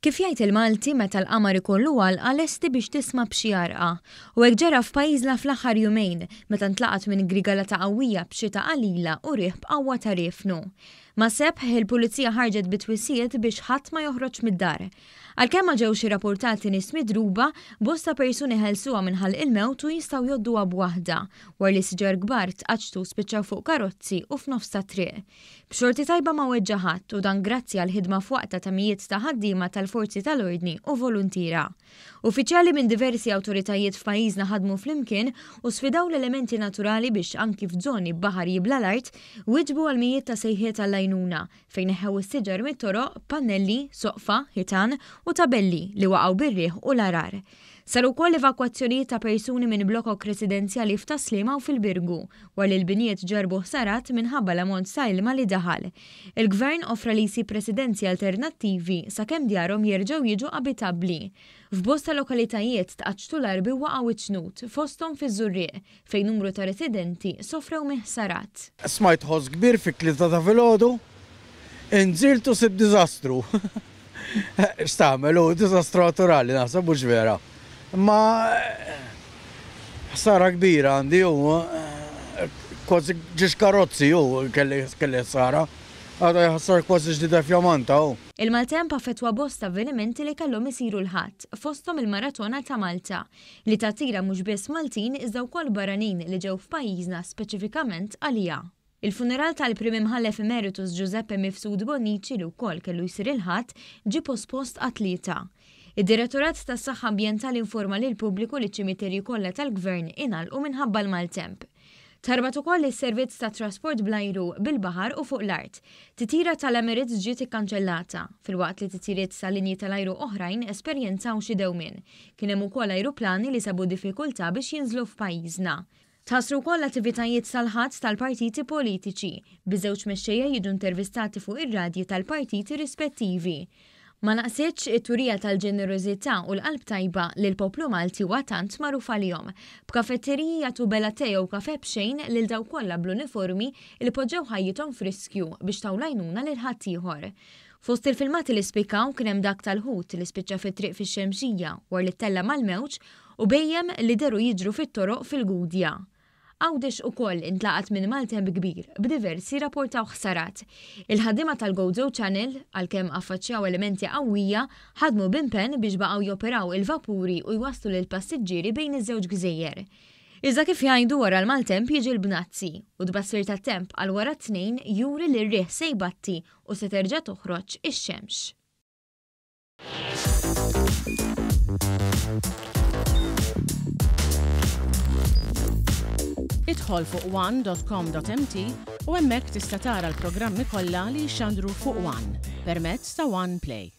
Kif jgħid il-Malti, meta l-qamar ikollu għalqa lesti biex tisma' b'xi għarqa. U hekk ġara f'pajjiżna fl-aħħar jumejn, meta ntlaqat minn grigalata qawwija b'xita qalila u riħ b'qawwa ta' riefnu. Ma' sebħ, il-Pulizija ħarġet bi twissijiet biex ħadd ma joħroġ mid-dar. Għalkemm ma ġewx irrapportati nies midruba, bosta persuni ħelsuha minn ħalq il-mewt u jistgħu jgħodduha b'waħda, wara li siġar kbar tqaċċtu u spiċċaw fuq karozzi u f'nofs ta' triq. B'xorti tajba ma weġġa' ħadd u dan grazzi għall-ħidma f'waqtha ta' mijiet ta' ħaddiema tal-forzi tal-ordni u voluntiera. Uffiċjali minn diversi awtoritajiet f'pajjiżna ħadmu flimkien u sfidaw l-elementi naturali biex anki f'żoni b'baħar jibla' l-art, wieġbu għal mijiet ta' sejħiet għall-għajnuna fejn neħħew is-siġar mit-toroq, pannelli, soqfa, ħitan u tabelli li waqgħu bir-riħ u l-għarar. Saru wkoll evakwazzjonijiet ta' persuni minn blokok residenzjali f'Tas-Sliema u fil-Birgu, wara li l-binjiet ġarrbu ħsarat minħabba l-ammont ta' ilma li daħal. Il-Gvern offra li jsib residenzi alternattivi sakemm djarhom jerġgħu jiġu abitabbli. F'bosta lokalitajiet tqaċċtu l-arbi u waqgħu ċ-ċnut, fosthom fiż-Żurrieq, fejn numru ta' residenti sofrew minn ħsarat. Smajt ħoss kbir fit-tlieta ta' filgħodu, inżilt u sibt diżastru. X'tagħmel hu diżastru naturali naħseb mhux vera. Imma ħsara kbira għandi hu kważi ġiex karozzi hu kelli kelli ħsara. Għadha jħassar kważi ġdida fjamanta hu. Il-maltemp affettwa bosta avvenimenti li kellhom isiru l-Ħadd, fosthom il-Maratona ta' Malta, li tattira mhux biss Maltin iżda wkoll barranin li ġew f'pajjiżna speċifikament għaliha. Il-funeral tal-Prim Imħallef Emeritus Giuseppe Mifsud Bonnici li wkoll kellu jsir il-Ħadd, ġie pospost għat-Tlieta. Id-Direttorat tas-Saħħa Ambjentali informa lill-pubbliku li ċ-ċimiterji kollha tal-Gvern ingħalqu minħabba l-maltemp. Tħarbat ukoll is-servizz tat-trasport bl-ajru, bil-baħar u fuq l-art. Titjira tal-Emirates ġiet ikkanċellata, filwaqt li titjiriet ta' linji tal-ajru oħrajn esperjenzaw xi dewmien. Kien hemm ukoll ajruplani li sabu diffikultà biex jinżlu f'pajjiżna. Tħassru wkoll l-attivitajiet tal-Ħadd tal-partiti politiċi, biż-żewġ mexxejja jiġu intervistati fuq ir-radji tal-partiti rispettivi. Ma naqsitx it-turija tal-ġenerożità u l-qalb tajba li l-poplu Malti huwa tant magħruf għalihom, b'kafetteriji jagħtu bela te jew kafè b'xejn lil dawk kollha bl-uniformi li poġġew ħajjithom f'riskju biex taw l-għajnuna lil ħaddieħor. Fost il-filmati li spikkaw kien hemm dak tal-ħut li spiċċa fit-triq fix-Xemxija wara li ttella' mal-mewġ u bhejjem li dehru jiġru fit-toroq fil-Gudja. Għawdex ukoll intlaqat minn maltemp kbir, b'diversi rapportaw ħsarat. Il-ħaddiema tal-Gozo Channel, għalkemm affaċċjaw elementi qawwija, ħadmu b'impenn biex baqgħu joperaw il-vapuri u jwasslu lill-passiġġieri bejn iż-żewġ gżejjer. Iżda kif jgħidu wara l-maltemp jiġi l-bnazzi, u t-tbassir tat-temp għal wara t-Tnejn juri li r-riħ se jbatti u se terġa' toħroġ ix-xemx. Idħol fuq one.com.mt u hemmhekk tista' tara l-programmi kollha li jixxandru fuq One permezz ta' One Play.